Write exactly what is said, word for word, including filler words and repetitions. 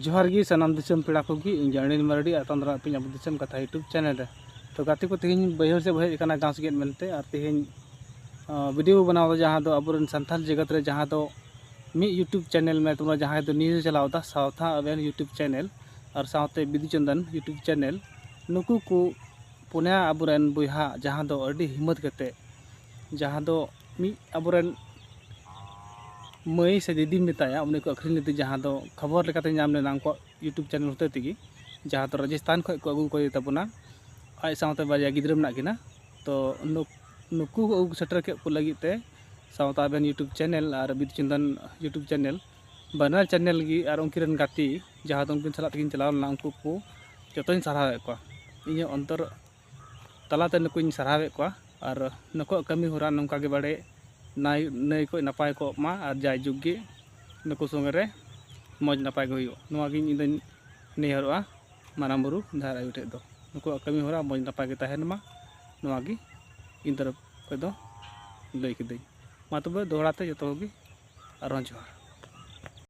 ᱡᱚᱦᱟᱨ ᱜᱮ ᱥᱟᱱᱟᱢ ᱫᱤᱥᱚᱢ ᱯᱮᱲᱟ ᱠᱚᱜᱮ, ᱤᱧ ᱡᱟᱱᱤᱱ ᱢᱟᱨᱰᱤ ᱟᱨ ᱛᱟᱱᱫᱨᱟ ᱟᱹᱯᱤᱧ ᱟᱵᱚ ᱫᱤᱥᱚᱢ ᱠᱟᱛᱷᱟ YouTube ᱪᱮᱱᱮᱞ ᱨᱮ᱾ ᱛᱚ ᱜᱟᱛᱮ ᱠᱚ, ᱛᱮᱦᱮᱧ ᱵᱟᱹᱭᱦᱟᱹᱲ ᱥᱮᱫ ᱵᱚ ᱦᱮᱡ ᱟᱠᱟᱱᱟ ᱜᱷᱟᱥ ᱜᱮᱫ ᱢᱮᱱᱛᱮ, ᱟᱨ ᱛᱮᱦᱮᱧ ᱵᱷᱤᱰᱤᱭᱳ ᱵᱚ ᱵᱮᱱᱟᱣ ᱮᱫᱟ, ᱡᱟᱦᱟᱸ ᱫᱚ ᱟᱵᱚᱨᱮᱱ ᱥᱟᱱᱛᱟᱲ ᱡᱮᱜᱟᱛ ᱨᱮ ᱡᱟᱦᱟᱸ ᱫᱚ ᱢᱤᱫ YouTube ᱪᱮᱱᱮᱞ ᱢᱮᱱᱟᱜ ᱛᱟᱵᱚᱱᱟ, ᱡᱟᱦᱟᱸᱭ ᱫᱚ news ᱮ ᱪᱟᱞᱟᱣ ᱮᱫᱟ, ᱥᱟᱶᱛᱷᱟ ᱟᱵᱮᱱ YouTube ᱪᱮᱱᱮᱞ ᱟᱨ ᱥᱟᱶᱛᱮ ᱵᱤᱫᱩ ᱪᱚᱱᱫᱚᱱ YouTube ᱪᱮᱱᱮᱞ᱾ ᱱᱩᱠᱩ ᱠᱚ ᱯᱩᱱᱭᱟ ᱟᱵᱚᱨᱮᱱ ᱵᱚᱭᱦᱟ, ᱡᱟᱦᱟᱸ ᱫᱚ ᱟᱹᱰᱤ ᱦᱤᱢᱢᱚᱛ ᱠᱟᱛᱮ, ᱡᱟᱦᱟᱸ ᱫᱚ ᱢᱤᱫ ᱟᱵᱚᱨᱮᱱ ᱢᱟᱹᱭ ᱥᱮ ᱫᱤᱫᱤᱢ ᱢᱮᱛᱟᱭᱟ, ᱩᱱᱤ ᱠᱚ ᱟᱹᱠᱷᱨᱤᱧ ᱞᱮᱫᱮ, ᱡᱟᱦᱟᱸ ᱫᱚ ᱠᱷᱚᱵᱚᱨ ᱞᱮᱠᱟᱛᱮ ᱧᱟᱢ ᱞᱮᱱᱟ ᱩᱱᱠᱩᱣᱟᱜ YouTube ᱪᱮᱱᱮᱞ ᱦᱚᱛᱮ ᱛᱮᱜᱮ, ᱡᱟᱦᱟᱸ ᱫᱚ ᱨᱟᱡᱚᱥᱛᱷᱟᱱ ᱠᱷᱚᱱ ᱠᱚ ᱟᱹᱜᱩ ᱠᱟᱫᱮ ᱛᱟᱵᱚᱱᱟ᱾ ᱟᱡ ᱥᱟᱶᱛᱮ ᱵᱟᱨᱭᱟ ᱜᱤᱫᱽᱨᱟᱹ ᱢᱮᱱᱟᱜ ᱠᱤᱱᱟ᱾ ᱛᱚ ᱱᱩᱠ- ᱱᱩᱠᱩ ᱠᱚ ᱟᱹᱜᱩ ᱥᱮᱴᱮᱨ ᱠᱮᱫ ᱠᱚ ᱞᱟᱹᱜᱤᱫ ᱛᱮ ᱥᱟᱶᱛᱟ ᱟᱵᱮᱱ YouTube ᱪᱮᱱᱮᱞ ᱟᱨ ᱵᱤᱫᱩ ᱪᱚᱱᱫᱚᱱ YouTube ᱪᱮᱱᱮᱞ, ᱵᱟᱱᱟᱨ ᱪᱮᱱᱮᱞ ᱜᱮ, ᱟᱨ ᱩᱱᱠᱤᱱ ᱨᱮᱱ ᱜᱟᱛᱮ ᱡᱟᱦᱟᱸ ᱫᱚ ᱩᱱᱠᱤᱱ ᱥᱟᱞᱟᱜ ᱛᱮᱠᱤᱱ ᱪᱟᱞᱟᱣ ᱞᱮᱱᱟ, ᱩᱱᱠᱩ ᱠᱚ ᱡᱚᱛᱚᱧ ᱥᱟᱨᱦᱟᱣᱮᱫ ᱠᱚᱣᱟ᱾ ᱤᱧᱟᱹᱜ ᱚᱱᱛᱚᱨ ᱛᱟᱞᱟᱛᱮ ᱱᱩᱠᱩᱧ ᱥᱟᱨᱦᱟᱣᱮᱫ ᱠᱚᱣᱟ᱾ ᱟᱨ ᱱᱩᱠᱩᱣᱟᱜ ᱠᱟᱹᱢᱤ ᱦᱚᱨᱟ ᱱᱚᱝᱠᱟ ᱜᱮ ᱵᱟᱲᱮ ᱱᱟᱭ ᱱᱟᱹᱭ ᱠᱚ ᱱᱟᱯᱟᱭ ᱠᱚᱜ ᱢᱟ, ᱟᱨ ᱡᱟᱭᱡᱩᱜᱽ ᱜᱮ ᱱᱩᱠᱩ ᱥᱚᱸᱜᱮ ᱨᱮ ᱢᱚᱡᱽ ᱱᱟᱯᱟᱭ ᱜᱮ ᱦᱩᱭᱩᱜ, ᱱᱚᱣᱟ ᱜᱮ ᱤᱧ ᱫᱚᱧ ᱱᱮᱦᱚᱨᱚᱜᱼᱟ ᱢᱟᱨᱟᱝ ᱵᱩᱨᱩ ᱡᱟᱦᱮᱨ ᱟᱭᱳ ᱴᱷᱮᱡ ᱫᱚ, ᱱᱩᱠᱩᱣᱟᱜ ᱠᱟᱹᱢᱤ ᱦᱚᱨᱟ ᱢᱚᱡᱽ ᱱᱟᱯᱟᱭ ᱜᱮ ᱛᱟᱦᱮᱱ ᱢᱟ᱾ ᱱᱚᱣᱟ ᱜᱮ ᱤᱧ ᱛᱚᱨᱚᱯ ᱠᱷᱚᱡ ᱫᱚ ᱞᱟᱹᱭ ᱠᱤᱫᱟᱹᱧ᱾ ᱢᱟ ᱛᱚᱵᱮ ᱫᱚᱦᱲᱟ ᱛᱮ ᱡᱚᱛᱚ ᱠᱚᱜᱮ ᱟᱨᱦᱚᱸ ᱡᱚᱦᱟᱨ᱾